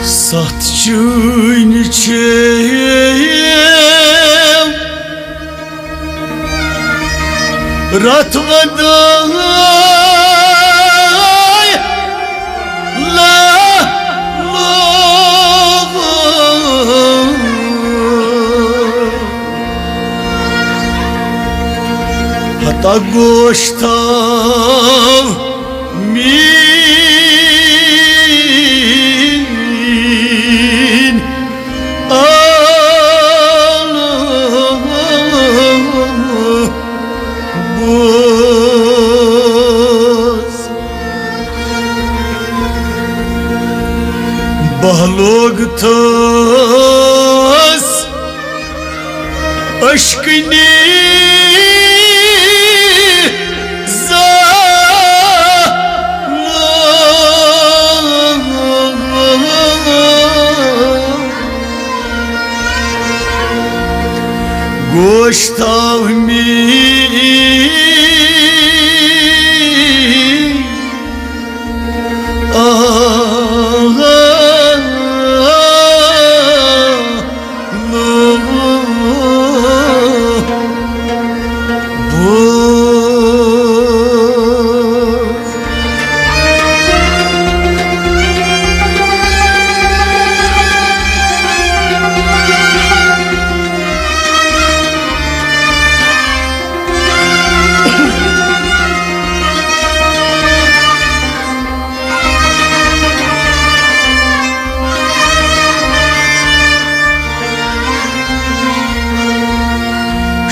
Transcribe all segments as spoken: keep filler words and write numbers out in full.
ستھ چٲنۍ چھِ رتھ ودٲے لا لوگ۔ ہتا گوشتاو میٖن آلہٕ بوز۔ بہلوگ تھس اشکنی زالو۔ گوشتاو میٖن آ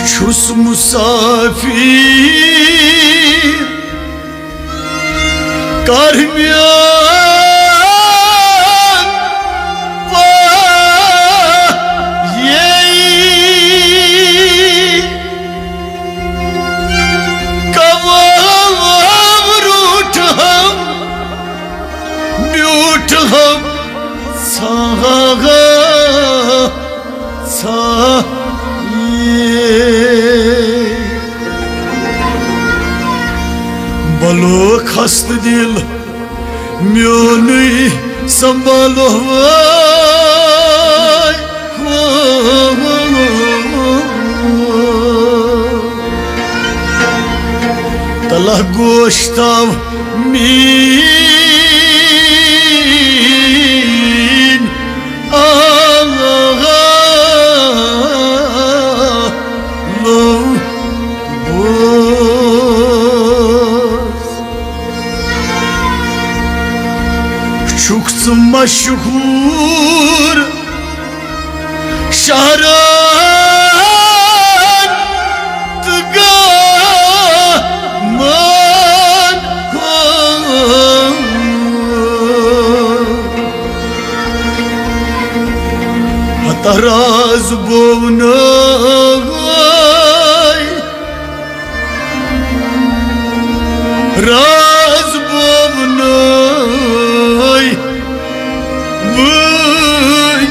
چھُس مُسافِر، کر میون پا یے۔ کباب روٗٹھ ہم، بیوٗٹھ ہم، ژھاگا، ژھا۔ بلو خست دل میونُے سنبھالو وٲے۔ تلہ گوشتاو میٖن آلہٕ بوز۔ چھُکھ ژٕ مشہوٗر شہرن تہٕ گامن ہُنٛد۔ ہتہ راز بوونٲے، راز بوونٲے بٲے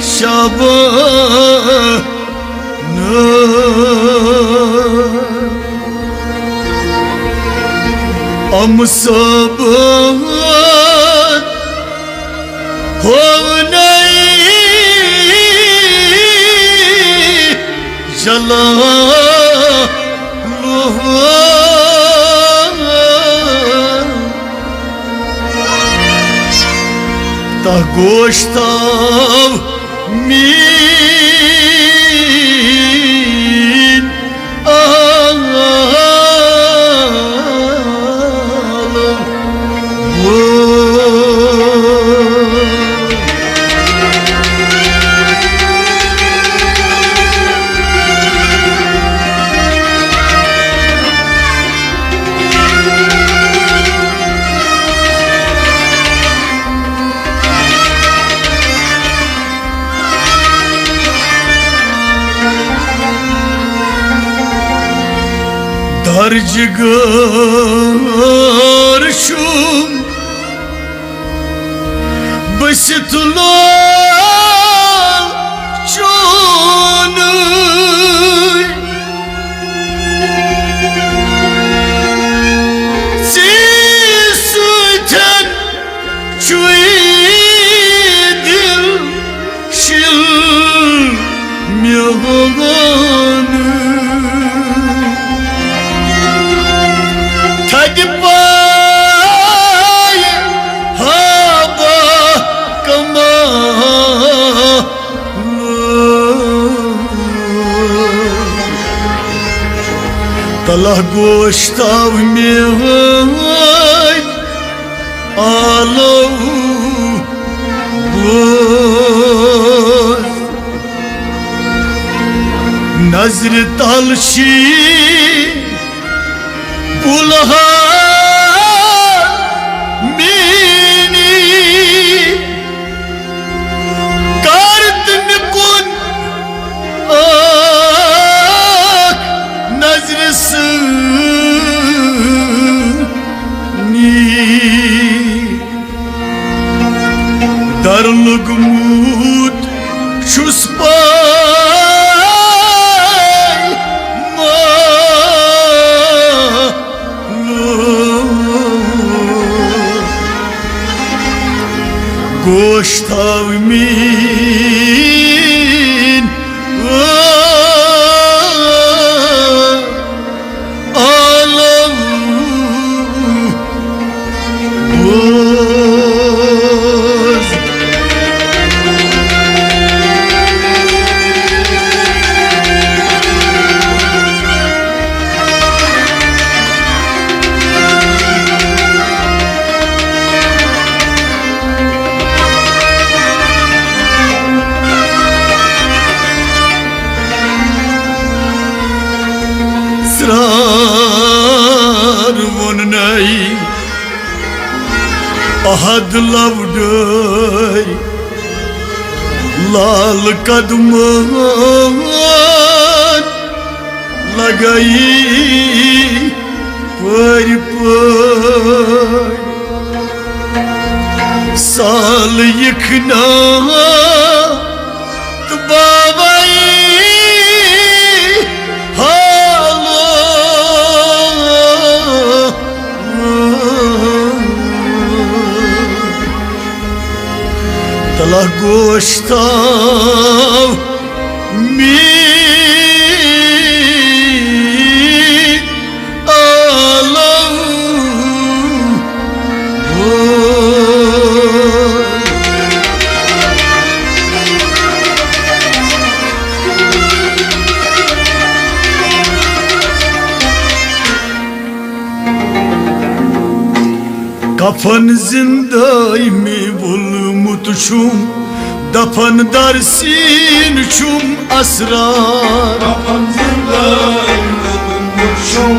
شابان۔ ام صٲبن ہوونَے جلالُ۔ تہ گوشتاو میٖن آلہٕ بوز۔ درجہ گٲر چھُم بٔسِتھ لول چونُے۔ ژےٚ سۭتۍ چھُے میون تھدِ پایہِ ہابا کمال۔ تلہ گوش تاو میٲنۍ آلو بوز۔ نظرِ تل چھی بُلہٕ حال میٛٲنی۔ کر تہٕ مےٚ کُن اکھ نظرِ سٲنی۔ در لوٚگمُت چھُس پاے ما گوش تھاو میٛٲنۍ آلو بوز۔ اسرار ووٚننَے احد لوڈٲرۍ لال قدمن لگٲیی پٲرۍ پٲرۍ۔ سال یِکھ نا تہٕ باوَے حالو۔ تلہ گوش تاو میٛٲنۍ آلو بوز۔ کفن زندے مےٚ وولمُت چھُم، دفن در سیٖن چھُم اسرار۔ کفن زندے مےٚ وولمُت چھُم،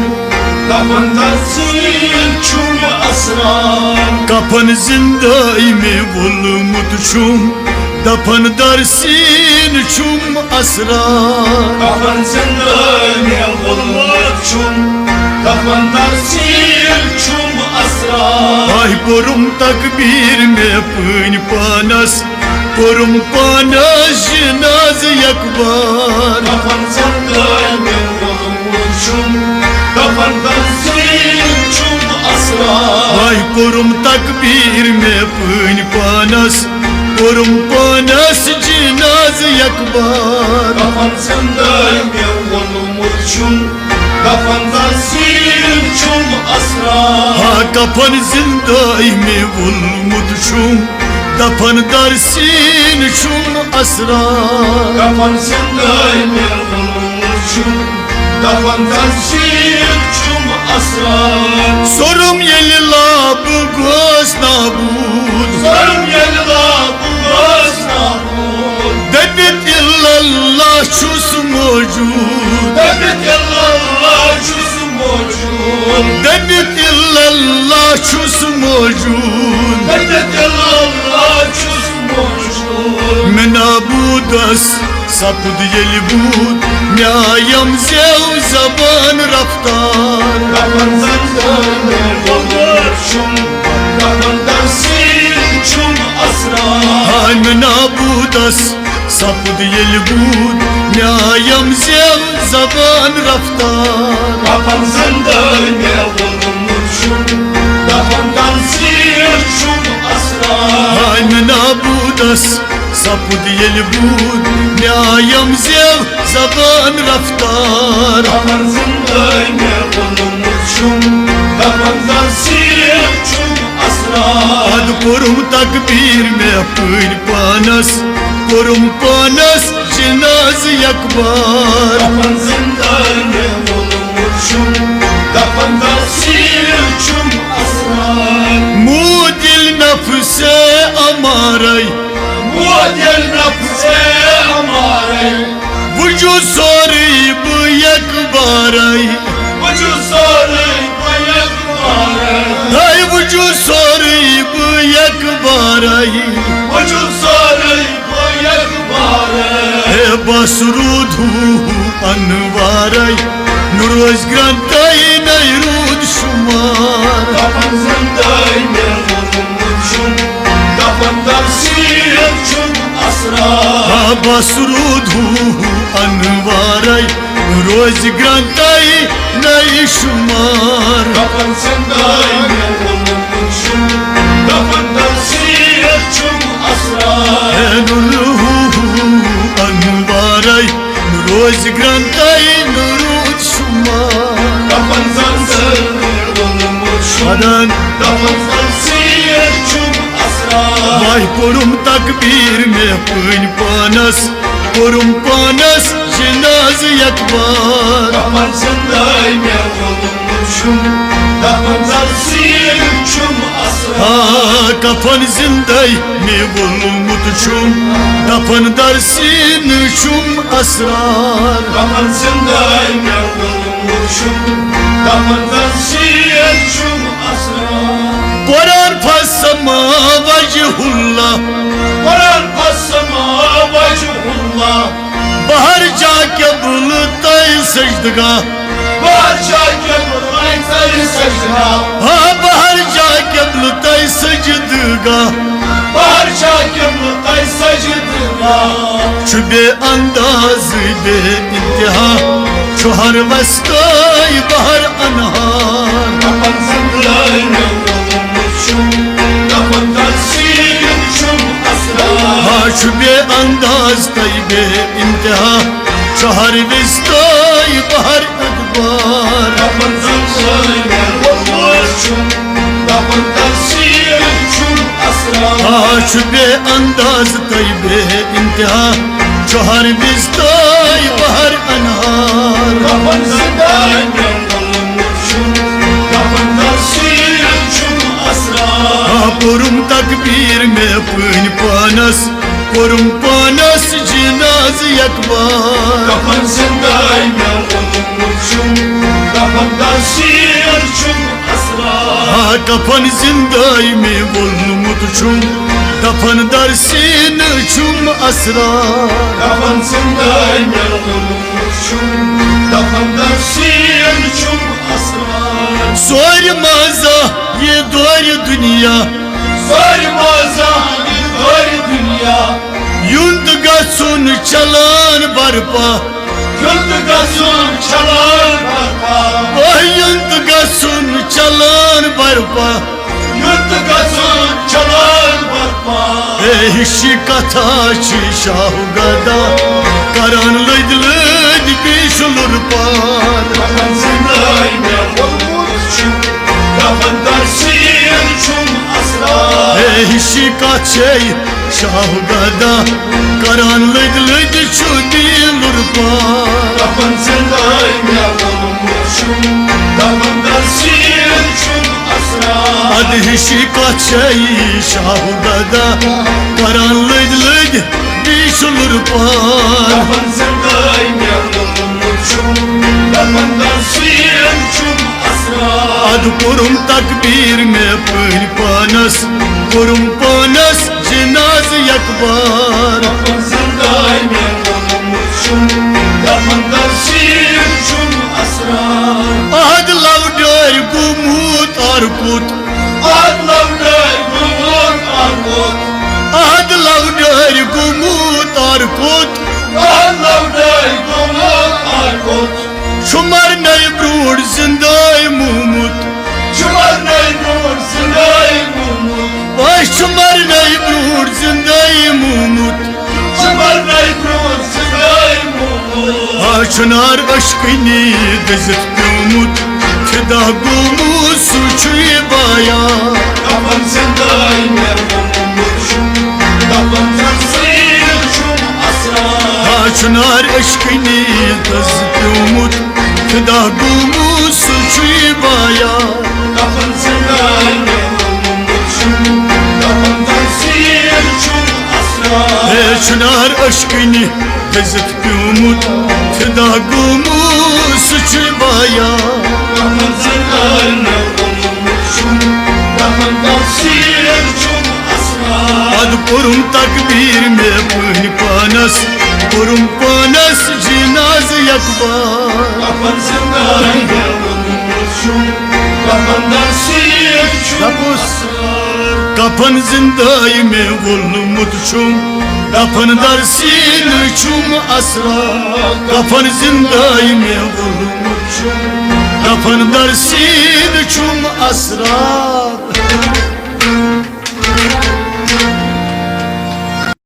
دفن در سیٖن چھُم اسرار۔ کفن زندے مےٚ وولمُت چھُم، دفن در سیٖن چھُم اسرار۔ کفن زندے مےٚ وولمُت چھُم، دفن در سیٖن چھُم اسرار۔ آے پوٚرُم تکبیٖر مےٚ پٔنۍ پانس، پوٚرُم پانس جنازٕ یکبار۔ کفن زندے مےٚ وولمُت چھُم، کفن در سیٖن چھُم اسرار۔ آے پوٚرُم تکبیٖر مےٚ پٔنۍ پانس، پوٚرُم پانس جنازٕ یکبار۔ کفن زندے مےٚ وولمُت چھُم، کفن در سیٖن چھُم اسرار۔ ہا کفن زندے مےٚ وولمُت چھُم، دفن در سیٖن چھُم اسرار۔ کفن زندے مےٚ وولمُت چھُم، دفن در سیٖن چھُم اسرار۔ سوٚرُم ییٚلہِ لابہٕ گوس نابوٗد۔ سوٚرُم ییٚلہِ لابہٕ گوس نابوٗد۔ دٔپِتھ الا اللہ چھُس موجوٗد۔ دٔپِتھ الا اللہ چھُس موجوٗد۔ دٔپِتھ الا اللہ چھُس موجوٗد۔ دٔپِتھ الا اللہ چھُس موجوٗد۔ مےٚ نابوٗدس سپُد ییٚلہِ بوٗد، مےٚ آیم زیو زبان رفتار۔ کفن زندے مےٚ وولمُت چھُم، کفن در سیٖن چھُم اسرار۔ ہاے مےٚ نابوٗدس سپُد ییٚلہِ بوٗد، مےٚ آیم زیو زبان رفتار۔ کفن زندے مےٚ وولمُت چھُم، دفن در سیٖن چھُم اسرار۔ ہاے مےٚ نابوٗدس سپُد ییٚلہِ بود مےٚ آیم زیو زبان رفتار۔ دپان زندے مےٚ ووٚنمُت چھُم، دپان تفسیٖر چھُم اسرار۔ ادٕ کوٚرُم تکبیٖر مےٚ پٔرۍ پانس، کوٚرُم پانس جنازٕ یکبار۔ دپان زندے مےٚ ووٚنمُت چھُم، دپان تفسیٖر چھُم اسرار۔ موٗد ییٚلہِ نفسے امارے، موٗد ییٚلہِ نفسے امارے۔ وجوٗد سورُے بہٕ یکبارے۔ وجوٗد سورُے بہٕ یکبارے۔ ہے وجوٗد سورُے بہٕ یکبارے۔ وجوٗد سورُے بہٕ یکبارے۔ ہے بس روٗد ہو انوارے۔ نہٕ روزِ گرٛنٛدے نَے روٗد شُمار۔ دپان زندے مےٚ ووٚنمُت چھُم، دپان تفسیٖر چھُم اسرار۔ آ، بس روٗد ہو انوارے، روزِ گرٛنٛدے نَے شُمار۔ دپان زندے مےٚ ووٚنمُت چھُم، دپان تفسیٖر چھُم اسرار۔ ہے نوٗر ہو انوارے، روزِ گرٛنٛدے نہٕ روٗد شُمار۔ دپان زن سٲری ووٚنمُت چھُم، ودان۔ دپان زن سیر چھُم اسرار۔ واے پوٚرُم تکبیٖر مےٚ پٔنۍ پانس، کوٚرُم پانس جنازٕ یکبار۔ دپان زندے مےٚ ووٚنمُت چھُم، دپان زن سیر چھُم اسرار۔ آ، کفن زندے مےٚ ووٚنمُت چھُم، دفن در سیٖنہٕ چھُم اسرار۔ دپان زندے مےٚ ووٚنمُت چھُم، دپان در سیٖنہٕ چھُم اسرار۔ قرآن فسما وجہ اللہ۔ قرآن فسما وجہ اللہ۔ بہر جا قبلہٕ تہٕ سجدگاہ۔ بہر جا قبلہٕ تہٕ سجدگاہ۔ ہا، بہر جا قبلہٕ تہٕ سجدگاہ۔ بہر جا قبلہٕ تہٕ سجدگاہ۔ چھُ بے انداز بے انتہا، چھُ ہر وستٲے بہر انہار۔ دپان زندے مےٚ ووٚنمُت چھُم، دپان در سیٖنہٕ چھُم اسرار۔ ہا، چھُ بے انداز تہٕ بے انتہا، چھُ ہر وِزِ تہٕ بہر ادبار۔ دپان زن سٲری ووٚنمُت چھُم، دپان تفسیٖر چھُم اسرار۔ آ، چھُ بے انداز تہٕ بے انتہا، چھُ ہر وِزِ تہٕ بہر انہار۔ دپان زندے مےٚ ووٚنمُت چھُم، دپان تفسیٖر چھُم اسرار۔ آ، پوٚرُم تکبیٖر مےٚ پٔنۍ پانس، کوٚرُم پانس جنازٕ یکبار۔ کفن زندے مےٚ ووٚنمُت چھُم، کفن در سیٖنہٕ چھُم اسرار۔ آ، کفن زندے مےٚ ووٚنمُت چھُم، کفن در سیٖنہٕ چھُم اسرار۔ کفن زندے مےٚ ووٚنمُت چھُم، کفن در سیٖنہٕ چھُم اسرار۔ سورِ منٛزا یہِ دورِ دُنیا۔ سورِ منٛزا یہِ دورِ دُنیا۔ یُن تہٕ گژھُن چلان برپا۔ یُن تہٕ گژھُن چلان برپا۔ اوہ، یُن تہٕ گژھُن چلان برپا۔ یُن تہٕ گژھُن چلان برپا۔ اے ہِشی کتھا چھِ شاہ گدا کران لٔدۍ لٔدۍ بیٚیہِ شُلُر پار۔ دپان زندے مےٚ ووٚنمُت چھُم، دپان در سیٖنہٕ چھُم اسرار۔ اے ہِشی کتھ چھے شاہ گدا کران لٔدۍ لٔدۍ چھُ دیٖلُر پار۔ دپان زندے مےٚ ووٚنمُت چھُم، دپان در سیٖنہٕ چھُم اسرار۔ ادٕ ہِشی کتھ چھے شاہ گدا کران لٔدۍ لٔدۍ بیٚیہِ شُلُر پار۔ دپان زندے مےٚ ووٚنمُت چھُم، دپان در سیٖنہٕ چھُم اسرار۔ ادٕ کوٚرُم تکبیٖر مےٚ پٔنۍ پانس، کوٚرُم پانس جنازٕ یکبار۔ دپان زندے مےٚ ووٚنمُت چھُم، دپان در سیٖنہٕ چھُم اسرار۔ احد لو ڈٲرۍ گوٚمُت ارکُت۔ احد لو ڈٲرۍ گوٚمُت ارکُت۔ احد لو ڈٲرۍ گوٚمُت ارکُت۔ احد لو ڈٲرۍ گوٚمُت ارکُت۔ چھُ مرنے برونٛٹھ زندے مومُت۔ چھُ مرنے برونٛٹھ زندے مومُت۔ أسۍ چھُ مرنے برونٛٹھ زندے مومُت۔ چنار عشقٕنی دٔزِتھ پیومُت، فدا گوٚمُت سُہ چھُے بایا۔ کفن زندائی مےٚ ووٚنمُت چھُ، کفن زن سۭتۍ چھُم اسرار۔ آ، چنار عشقٕنی دٔزِتھ پیومُت، فدا گوٚمُت سُہ چھُے بایا۔ کفن زندائی مےٚ ووٚنمُت چھُ، کفن زن سۭتۍ چھُم اسرار۔ ہے چنار عشقٕنی دٔزِتھ پیومُت، فدا گوٚمُت سُہ چھُے بایا۔ کفن زندائی مےٚ ووٚنمُت چھُ، کفن زن سۭتۍ چھُم اسرار۔ ادٕ پوٚرُم تکبیر مےٚ پٔہنۍ پانس، کوٚرُم پانس جنازٕ یکبار۔ کفن زندائی مےٚ ووٚنمُت چھُ، کفن زن سۭتۍ چھُم دپُس، اسرار۔ کفن زندائی مےٚ ووٚنمُت چھُم، کفن در سیٖنہٕ چھُم اسرار۔ کفن زندائی مےٚ ووٚنمُت چھُم، کفن در سیٖنہٕ چھُم اسرار۔